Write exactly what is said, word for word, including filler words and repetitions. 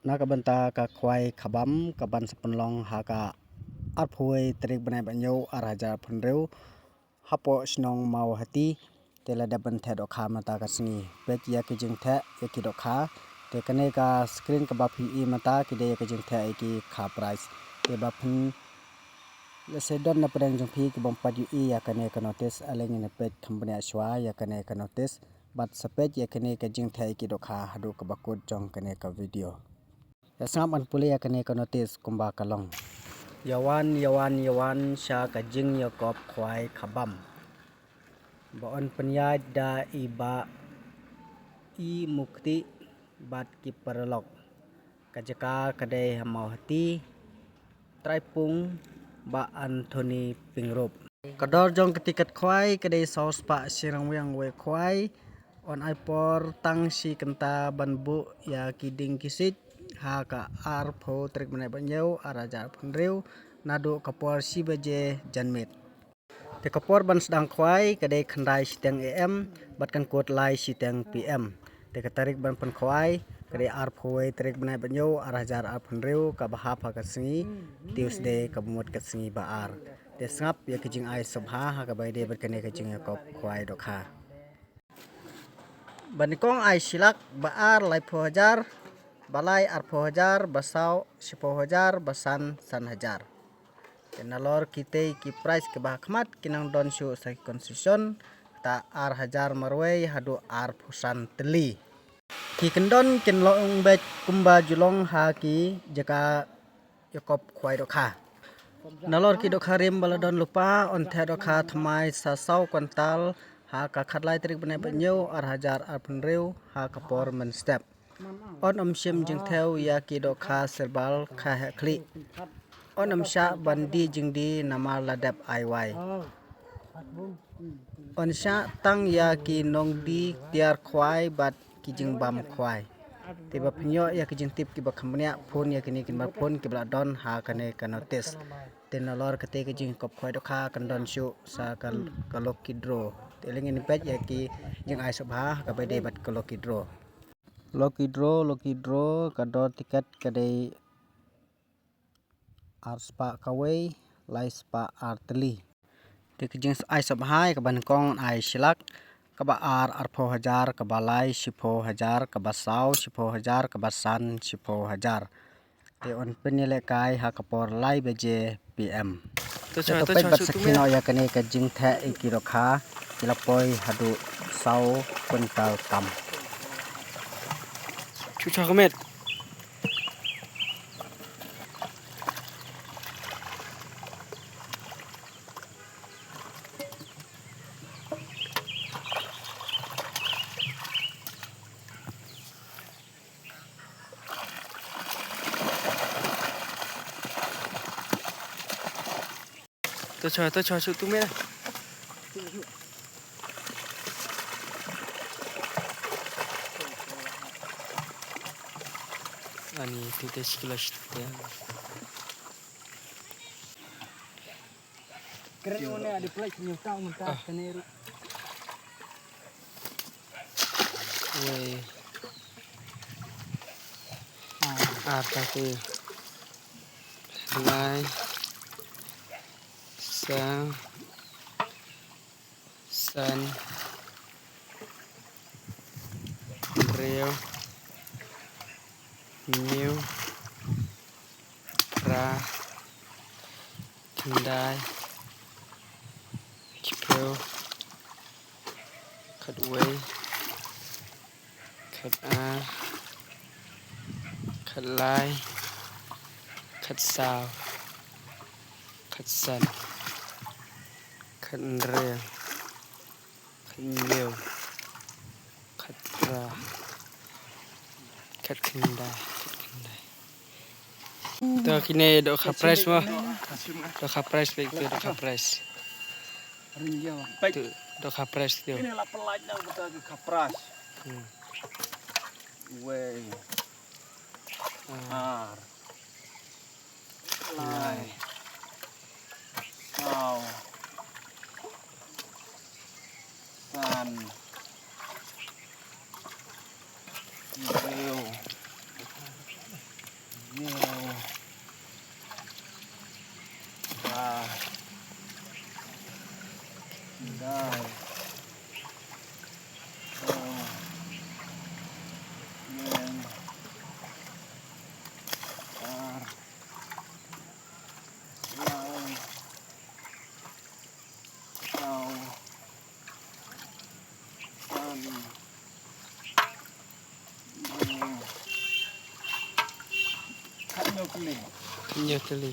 Na ka bynta ka khwai khabam ka ban sa pynlong ha ka arphew tarik bnai ba hynñiew ar hajar arphew hynriew hapoh shnong Mawhati. Te la dep ban theh dohkha mynta ka sngi. Peit ïa ki jingtheh ïa ki dohkha. Te kane ka screen kaba phi ïohi mynta ki dei ïa ki jingtheh ïa ki kha prize. Te ba phin lehse don na pdeng jong phi ki bym pat ïohi ïa kane ka notice, ale ngin peit kham bniah shuwa ïa kane ka notice. Bad sa peit ïa kane ka jingtheh ïa ki dohkha haduh kaba kut jong kane ka video. Ïa sngap ngan pule ïa kane ka notice kumba ka long. Ïa wan, ïa wan, ïa wan sha ka jingïakop khwai khabam. Ba yn pynïaid da i Bah I Mukti bad ki paralok. Ka jaka ka dei ha Mawhati, Traipung, Bah Anthony Pyngrope. Ka dor jong ka tiket khwai ka dei saw spah shi ryngwiang wei khwai. Yn ai por tang shi kynta ban buh ïa ki dieng ki siej ha ka arphew tarik bnai ba hynñiew ar hajar arphew hynriew naduh ka por shi baje janmiet. Te ka por ban sdang khwai ka dei khyndai shiteng A M bad kan kut lai shiteng P M. Te ka tarik ban pynkhwai ka dei arphew wei tarik bnai ba hynñiew ar hajar arphew hynriew kaba hap ha ka sngi Tuesday kaba mut ka sngi ba ar. Te sngap ïa ka jingai sngewbha ha kaba ïadei bad kane ka jingïakop khwai dohkha. Ba nyngkong ai shi lak, ba ar laiphew hajar, ba lai arphew hajar, ba saw shiphew hajar, ba san san hajar. Te nalor kitei ki prize kiba ha khmat ki nang don shuh sa ki consolation, ta ar hajar marwei haduh arphew san tylli. Ki kyndon kin long beit kumba ju long ha ki jaka ïakop khwai dohkha. Nalor ki dohkha rim ba la don lypa, yn theh dohkha thymmai sa saw kwintal ha ka khatlai tarik bnai ba hynñiew ar hajar arphew hynriew ha ka por mynstep. Yn ym shim jingthew ïa ki dohkha sirbal kha heh khlieh. Yn ym shah ban dih jingdih namar la dep ai wai. Yn shah tang ïa ki nongdie tiar khwai bad ki jingbam khwai. Te ba phin ïoh ïa ki jingtip kiba kham bniah, phone ïa kine ki nambar phone kiba la don ha kane ka notice. Te nalor kata ka jingïakop khwai dohkha kan don shuh sa ka, ka lucky draw. Te lei ngin peit ïa ki jingai sngewbha ha kaba ïadei bad ka lucky draw. Lucky draw, lucky draw, ka dor tiket ka dei ar spah kawei, lai spah ar tylli. Te ka jingai sngewbha ïa kaba nyngkong ai shi lak, kaba ar arphew hajar, kaba lai shiphew hajar, kaba saw shiphew hajar, kaba san shiphew hajar. Te yn pynïalehkai ha ka por lai baje P M. Te to peit bad sakhi noh ïa kane ka jingtheh ïa ki dohkha, ki la poi haduh saw kwintal tam. Chu cha ka met. To cha, to cha, shu tu me. Ani, tu te sikila situ ya. Keren one ada plek nyutang mentah kene ru. Wei. Ah. Ar ta te. Lai. Sa. San. Hynriew. Hynñiew. Phra. Khyndai. Shiphew. Khatwei. Khatar. Khatlai. Khatsaw. Khatsan. Khathynriew. Khathynñiew. Khatphra. Khatkhyndai. Khatkhyndai. To kine dohkha prize mo. Dohkha prize, peit to dohkha prize. To dohkha prize to. Kine la pynlait na kata dohkha prize. Hmm. Wei. Ah. Ar. Lai. Saw. San. Hynriew. Nyew. Ba. Dau. Dau. Nyew. Ar. Lai. Saw. San. Nyew. Khatnyo tylli. Khatnyo tylli.